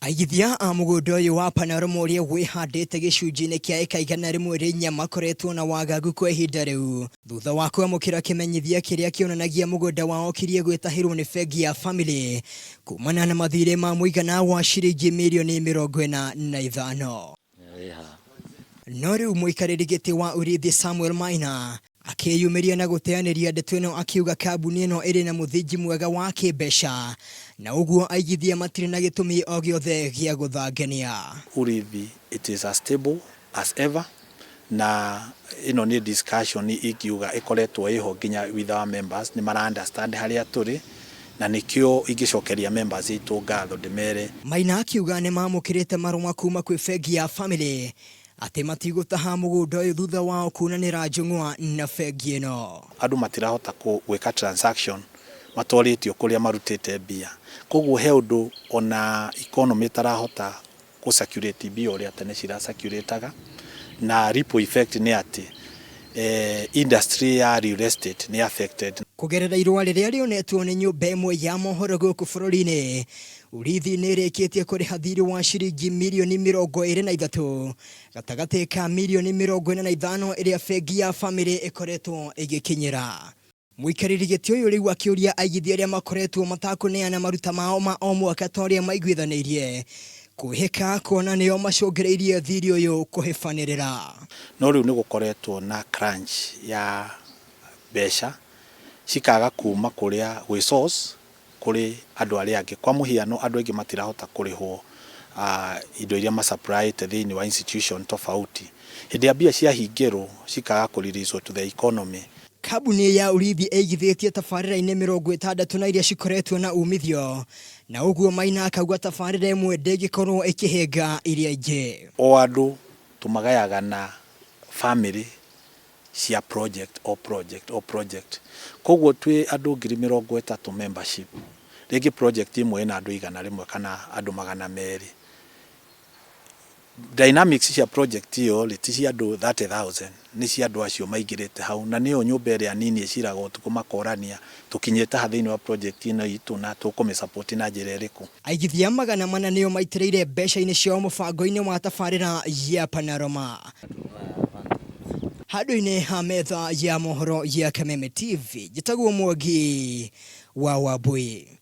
Aigithia a mũgũnda ũyũ wa Panorama ũrĩa wĩhandĩte gĩcunjĩ-inĩ kĩa ĩka 104 makoretwo na wagagu kwa ihinda rĩu thutha wa kwamũkĩra kĩmenyithia kĩrĩa kĩonanagia mũgũnda wao ũkirie gwĩtahĩrwo nĩ bengi ya Family kumana na mathirĩ ma mũigana wa ciringi mirioni 45. No rĩu mũikarĩri gĩtĩ wa Urithi Samuel Maina akĩyumĩria na gũteanĩria ndeto ĩno akiuga kambuni ĩno ĩrĩ na mũthingi mwega wa kĩmbeca na ũguo aigithia matirĩ na gĩtũmi o gĩothe gĩa gũthangania. Urithi it is as stable as ever na ĩno nĩ discussion ingiuga ĩkoretwo ĩho nginya with our members, nĩ mara understand harĩa tũrĩ na nĩkĩo ingĩcokeria members aitũ ngatho ndĩmere. Maina akiuga nĩmamũkĩrĩte marũa kuma kwĩ bengi ya Family atĩ matigũtaha mũgũnda ũyũ thutha wao kunanĩra njũng'wa na bengi ĩno. Andũ matirahota gwĩka transaction matorĩtio kũrĩa marutĩte mbia, koguo he ũndũ ona economy ĩtarahota kũ circulate mbia ũrĩa tene cira circulate-aga, na ripple effect nĩ atĩ industry ya real estate nĩ affected. Kũgerera irũa rĩrĩa rĩonetwo nĩ nyũmba ĩmwe ya mohoro gũkũ bũrũri-inĩ, Urithi nĩ ĩrĩkĩtie kũrĩha thirĩ wa ciringi mirioni 23 gatagatĩ ka mirioni 45 ĩrĩa bengi ya Family ĩkoretwo ĩgĩkinyĩra. Mũikarĩri gĩtĩ ũyũ rĩu akĩũria aigithia arĩa makoretwo matakũneana maruta mao ma o mwaka ta ũrĩa maiguithanĩirie kwĩhĩka kuona nĩo macũngĩrĩirie thirĩ ũyũ kũhĩbanĩrĩra. No rĩu nĩ gũkoretwo na crunch ya mbeca cikaga kuma kũrĩa gwĩ source kũrĩ andũ arĩa angĩ. Kwa mũhiano andũ aingĩ matirahota kũrĩhwo indo iria ma supply-ĩte thĩinĩ wa institution tofauti. Hĩndĩ ĩrĩa mbia ciahingĩrwo cikaga kũ release to the economy. Kambuni ya Urithi ĩigithĩtie tabarĩra-inĩ 60 na iria cikoretwo na umithio na ũguo Maina akauga tabarĩra ĩmwe ndĩngĩkorwo ĩkĩhĩnga iria ingĩ. O andũ tũmagayaga na famĩlĩ cia project o project o project. Koguo twĩ andũ 30,000 membership, rĩngĩ project ĩmwe ĩna andũ 100 kana andũ 200. Dynamics cia project ĩyo rĩ, ti cia andũ 30,000, nĩ cia andũ acio maingĩrĩte hau, na nĩyo nyũmba ĩrĩa nini ĩciraga ũtukũ makorania tũkinyĩte ha thĩinĩ wa project ĩno itũ na tũkũmĩ support na njĩra ĩrĩkũ. Aigithia 400 nĩo maitĩrĩire mbeca-inĩ ciao mũbango-inĩ wa tabarĩra ya Panorama. Handũ-inĩ ha metha ya mohoro ya Kameme TV, njĩtagwo Mwangi wa Wambui.